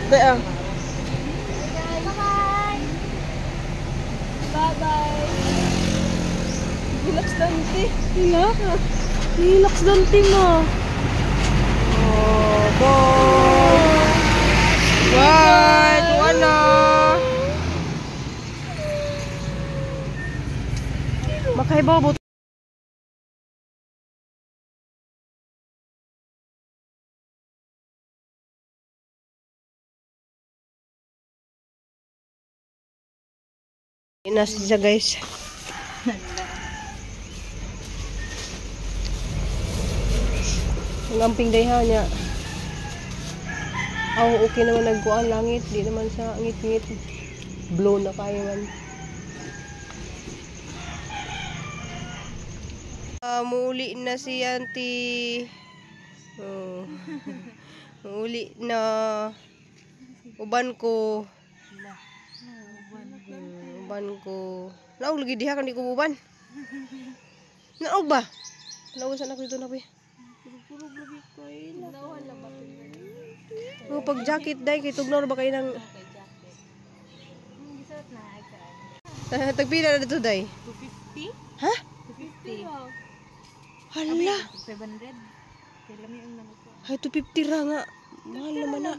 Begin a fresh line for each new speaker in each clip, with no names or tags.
Daya.
Bye-bye. Bye-bye.
Relax dante.
Relax. Relax dante mo.
Oh, boy. Bye. Wala. Makaibaw. Inas siya guys. Ang amping dayha niya. Aw, okay naman nagkuan langit, di naman sa ngit-ngit. Blow na kayo man. Muuli na si auntie. Oh. Muuli na. Uban ko. Uban ko. Naog lagi diha kan di ko uban. Naog ba? Naog sa anak dito na ko. Oh, pag jacket dai kay tugnaw ba kay nang tagpila na dito dai?
250?
Ha?
250.
Hala.
500. Kailan yung nanuko?
Ay, 250 ra nga. Mahal naman na.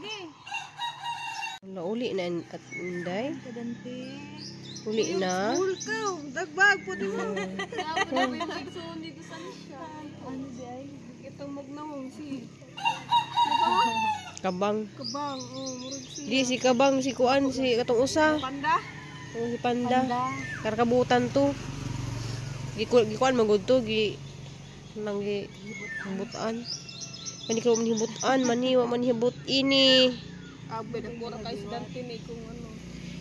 Nauli na at inday.
Kadante.
Uli na.
Dagbag po din mo. Ano di ay? Itong magnawong si
Kabang.
Kabang. Oh, murag si
Di si Kabang, si Kuan, si katong usa.
Panda.
Oh, si Panda. Karkabutan to. Gikuan magud to gi nang gi hibutan. Kani ko man hibutan, maniwa man hibut ini.
Abe nagmura kay si Dante ni kung ano.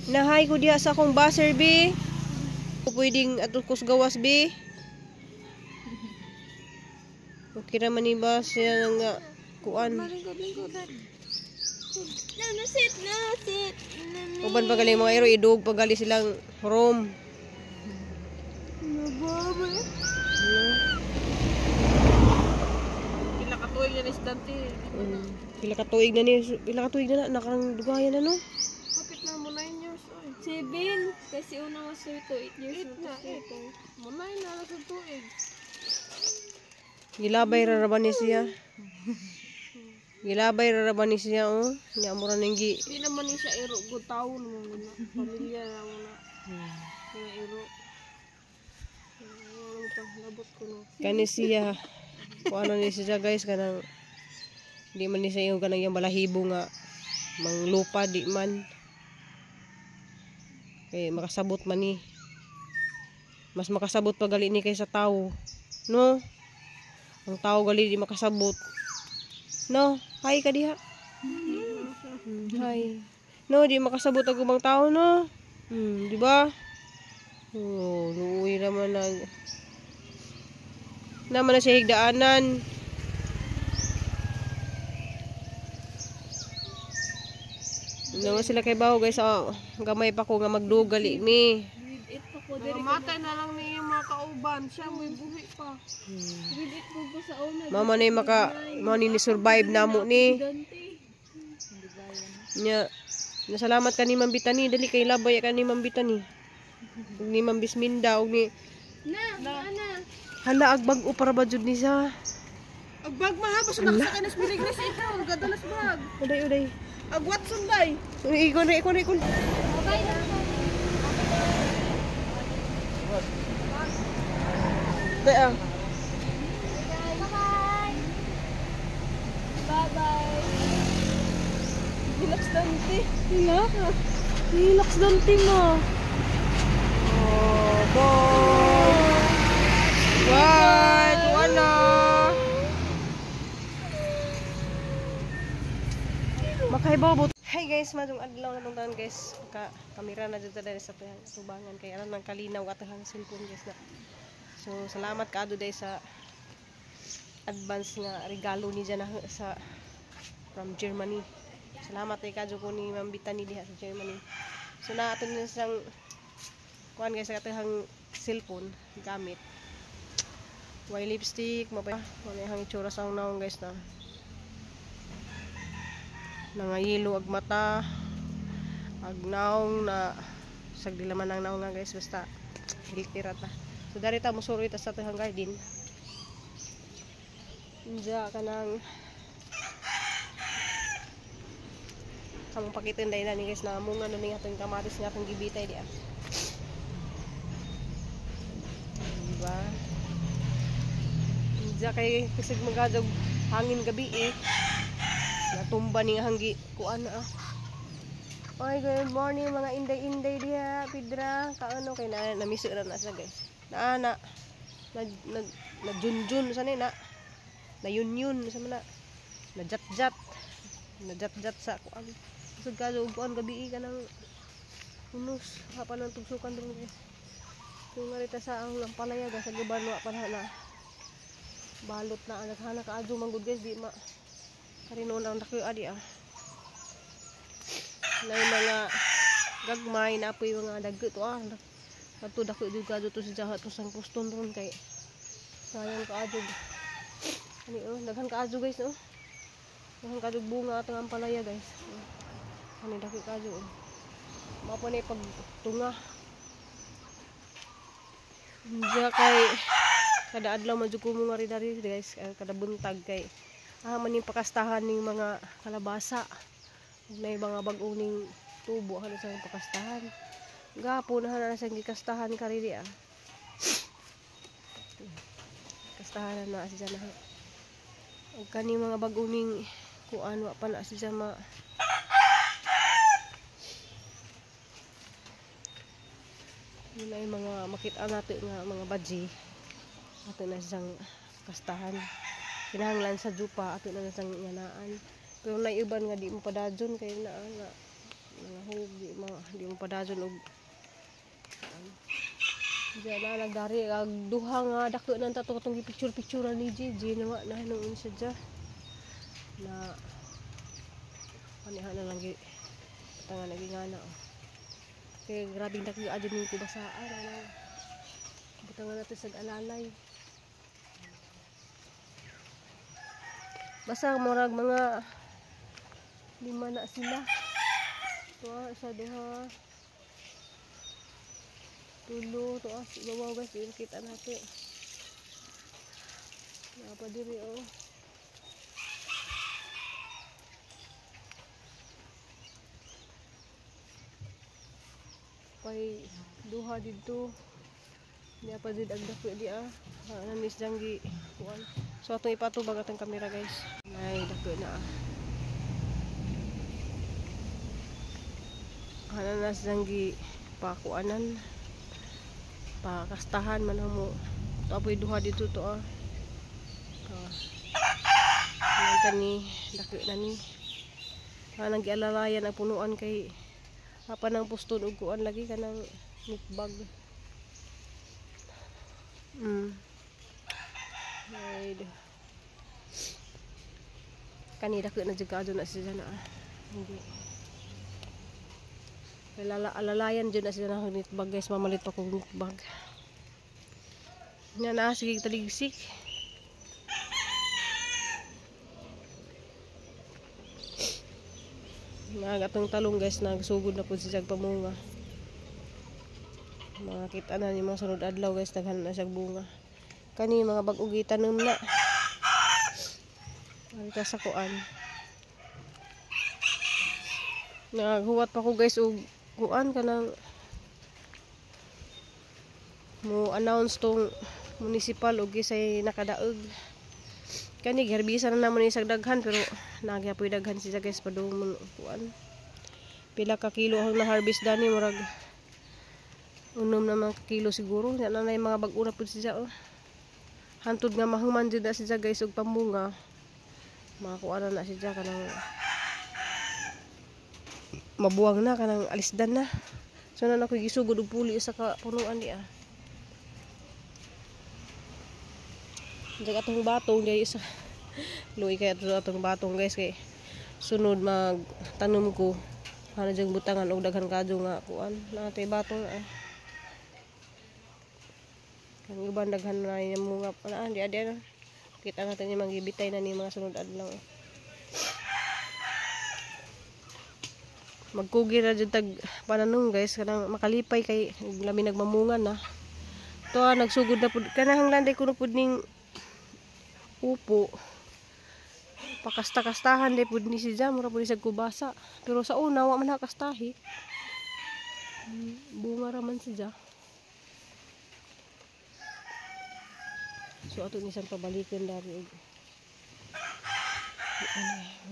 Nahay ko diha sa akong buzzer bi. Pwedeng ato kus gawas bi. Okay naman ni ba siya nga kuan.
No, no, sit, no, sit.
Uban pa gali mga iro idog pa gali silang room.
No, baba.
Pila ka tuig na ni si Dante.
Pila ka tuig na ni, pila ka tuig na na nakang dugayan na no.
Kapit na mo 9 years oy.
7. Kasi una mas ito, 8 years old.
8 na, 8. Mo 9 na lang sa tuig.
Gilabay ra ra ba ni siya? Gilabay ra ra ba ni siya oh. Nya mo ra ning gi.
Di naman ni siya iro good taon mo na. Pamilya na mo na. Nga iro. Ano pa labot ko no.
Kani siya. Kung ano ni siya guys kanang di man ni siya yung kanang yung balahibo nga manglupa di man. Kay makasabot man ni. Mas makasabot pa gali ni kaysa tao. No? Ang tao gali di makasabot. No, hi ka diha. Hi. No, di makasabot ang ubang tao no. Di ba? Oh, luoy naman na. Naman na siya higdaanan. Naman sila kay bawo guys. Oh, gamay pa ko nga magdugali mi.
Grade 8 pa ko diri.
Namatay na lang ni yung mga kauban. Siya may buhi pa.
Grade 8 po ko sa una.
Mama na yung maka mao ni survive namo ni.
Dante.
Nya, nasalamat ka ni Ma'am Bitani. Dali kay labay ka ni Ma'am Bitani. Ug ni Ma'am Bisminda ug ni
Na, na, na.
Hala ag bag-o para ba jud ni siya.
Ag bag mahaba sa nakasakay na sa Miligres ikaw. Nagadalas bag.
Uday uday.
Ag Watson day.
Uy, ikaw na ikaw na ikaw.
Bye na.
Daya.
Bye-bye. Bye-bye.
Relax Dante.
Relax. Relax Dante mo.
Oh, boy. Bye, wala. Makaibaw. Hi guys, madung adlaw na tong taon guys. Ka kamera na jud ta diri sa tubangan kay aron nang kalinaw atong cellphone guys na. So salamat kaado dai sa advance nga regalo ni Jana sa from Germany. Salamat kay kadyo ko ni Ma'am Bitani diha sa Germany. So na ato na siyang kuan guys sa atong cellphone gamit. Way lipstick, mapay wala hang itsura sa naong guys na. Nangayilo ag mata, ag naong na sag di laman ang naong nga guys, basta healthy ra ta. So dari ta mosuroy ta sa atong garden. Unja kanang among pakitin dahil na ni guys na munga na ning atong kamatis nga atong gibitay diya. Diba? Unja kay kasig magadog hangin gabi eh. Natumba ni nga hanggi kuan na ah. Oy, good morning mga inday-inday diha, Pidra. Kaano kay na namiso ra na siya guys. Na na na na, na junjun sa ni na. Na yun sa man na. Na jat-jat. Na jat-jat sa kuan. Kusog ka og kuan gabi ka ng unos hapa ng tugsukan dron guys. So nga rita sa ang palaya guys, sa guban wa pa na balot na ang naghana ka adyo man gud guys, di ma karinon ang dako adi ah. Na mga gagmay na apoy mga dagko to ah. Ato dako jud kadto to sa jaha to sang poston ron kay sayang kaadyo. Ani oh, daghan kaadyo guys oh. Daghan kaadyo bunga atong ampalaya guys. Ani dako kaadyo oh. Mao pa ni pagtunga. Diya kay kada adlaw man jud ko mo nga ri dari guys, kada buntag kay man ning pakastahan ning mga kalabasa. May mga bag-o ning tubo ano sa pakastahan. Gapo na na siyang gikastahan kariri ah. Kastahan na siya na. Og kani mga bag-o ning kuan wa pa na siya ma yun ay mga makita nato nga mga badji. Ato na siyang kastahan. Kinahanglan sa jupa ato na siyang nganaan. Pero naiban nga di mo padadyon kay na nga mga hug di mo padadyon og diyan na nagdari ag duha nga dako nang tato katong gipicture-picture ni Gigi na wa na hinuon siya dya. Na panihan na lang gi patangan lagi nga na oh. Kay grabing dako adyo ning kubasaan ano. Butangan natin sa alalay. Basta murag mga 5 na sila. Tuwa sa duha. Tulo, tuwa sa ibabaw guys, di makita natin. Napa diri oh. Pay duha didto. Niya pa did ang dako di ah. Nanis janggi kuan. So atong ipatubag atong kamera guys. Nay dako na ah. Ananas janggi pakuanan. Pakastahan man mo. Apoy duha dito to ah. Kani dako na ni. Anang gialalayan ang punuan kay apa nang puston og kuan lagi kanang meat bag. Ay, kani dako na jud kaadto na siya na. Hindi. Alala, alalayan jud na siya na meat bag guys, mamalit pa kog meat bag. Nya na sige taligsik. Nag atong talong guys, nagsugod na pud siya pamunga. Makita na ni mga sunod adlaw guys, daghan na siya bunga. Kani mga bag-o gitanom na. Arita sa kuan. Naghuwat pa ko guys og kuan kanang mo announce tong municipal og kisay nakadaog. Kani giherbisa na namo ni isang daghan pero nagyapoy daghan siya guys padung mo kuan. Pila ka kilo ang na-harvest dani, murag unom na mga kilo siguro. Nya na nay mga bag-o na pud siya oh. Hantod nga mahuman jud na siya guys og pamunga. Makakuha na na siya kanang mabuwang na kanang alisdan na. So na ako'y gisugod og puli sa ka punuan di ah. Diyan atong batong diri sa luoy kay ato atong batong guys kay sunod magtanom ko ana dyang butangan og daghan kadyo nga kuan na tay batong ah. Ang uban daghan na yung mga ana di adi na. Kita natin yung mga gibitay na ni mga sunod adlaw. Magkugi ra jud tag pananong guys, kanang makalipay kay lami nagmamunga na. To nagsugod na pud kanang landay kuno pud ning upo. Pakasta-kastahan day pud ni si Jam, mura pud ni siya kubasa. Pero sa una wa man nakastahi. Bunga ra man siya. So ato ni siyang pabalikan dari og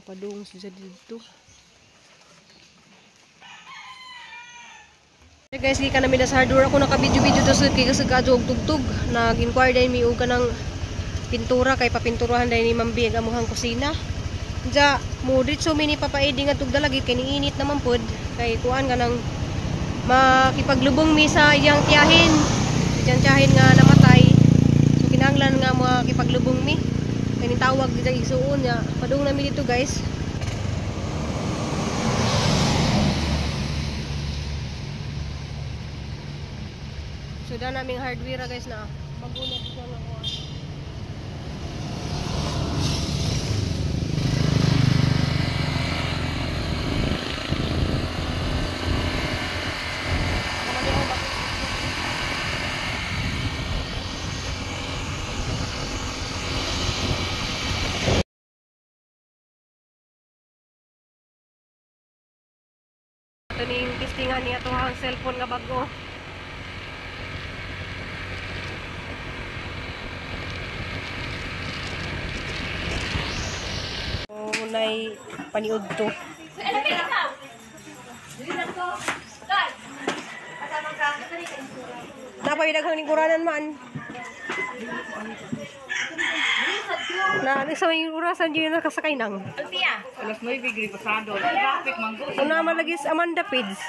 padung siya dito. Hey guys, gikan namin na sa hardware. Ako naka-video-video to sa kay kasagado og tugtog. Nag-inquire din mi og kanang pintura kay papinturahan dahil ni Ma'am B ang amuhang kusina. Diya, mo diretso mi ni Papa Eddie nga tugdalagit kay niinit naman pod kay kuan kanang makipaglubong mi sa iyang tiyahin. Iyang tiyahin nga namatay. So kinahanglan nga makipaglubong mi. Kay nitawag diya igsuon niya. Padung nami dito guys. So da naming hardware guys na magunat siya nga kuan. Ito ning testingan niya ito ang cellphone nga bago. So, nay paniud to. Napay daghang lingkuranan man. Na sa may orasan yun nakasakay nang.
Alas 9 gri pasado. Traffic man go.
Una man lagi sa Amanda Pids.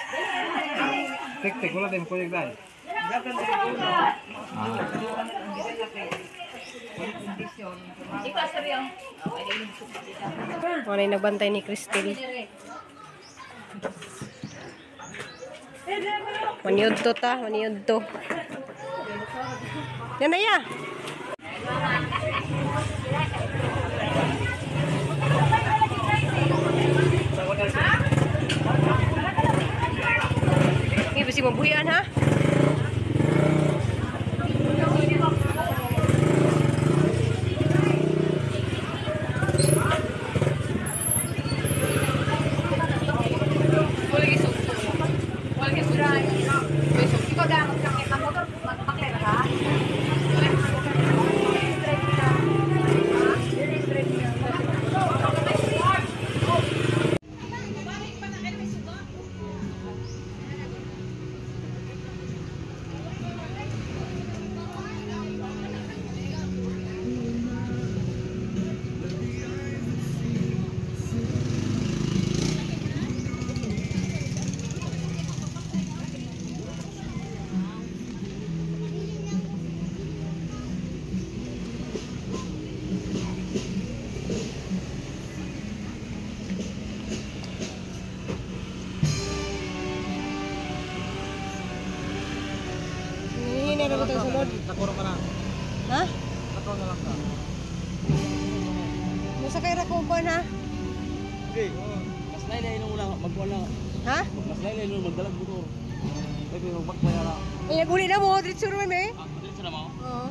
Tek-tek, wala tayong kuyog dahil.
Wala yung nagbantay ni Christine. Maniod to ta, maniod to. Yan na ya. Hindi ba si mabuhian ha?
Takuro ka na.
Ha?
Takuro na lang ka.
Musa kay rakuban ha?
Okay. Mas laylay nung una, magwala.
Ha?
Mas laylay nung magdalag motor. Pwede magbakbaya na.
Ay, naguli na mo, diretso naman eh.
Ah, diretso na mo?
Oo.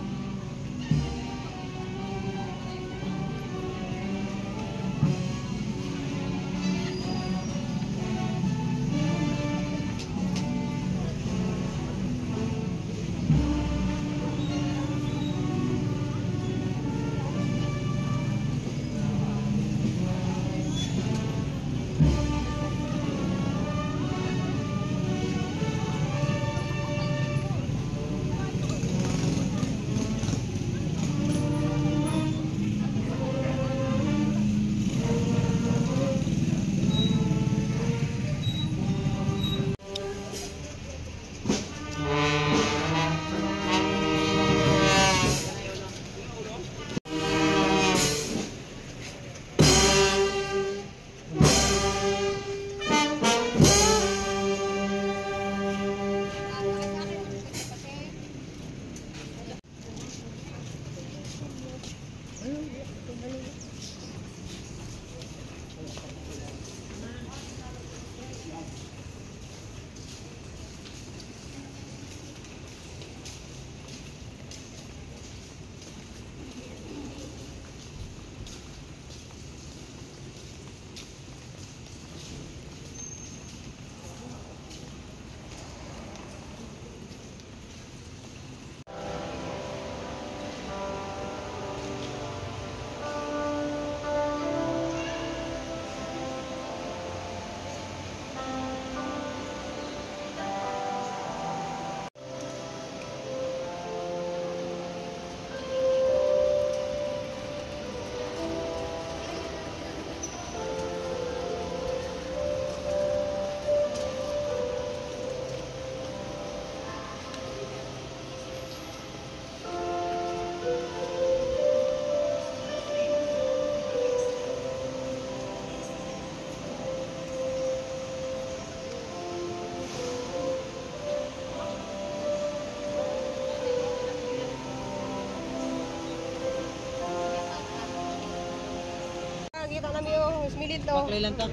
Makita na miyo, smilit to.
Baklay lang ta.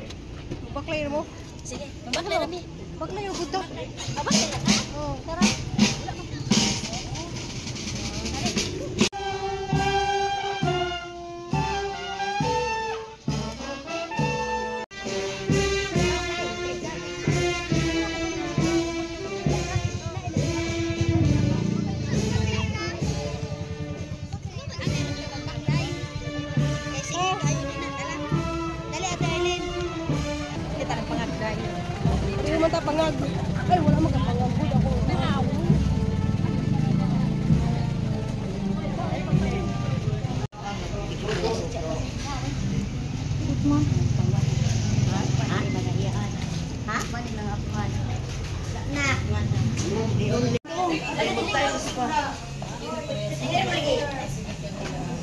Baklay mo.
Sige, mabaklay na mi.
Baklay gud to.
Mabaklay na ka.
Oh.
Tara.
Hindi man ta pangag. Ay, wala man ka pangag gud ako.
Ha? Na.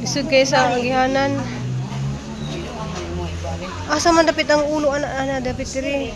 Lisod kay sa agihanan. Asa man dapit ang ulo ana ana dapit diri.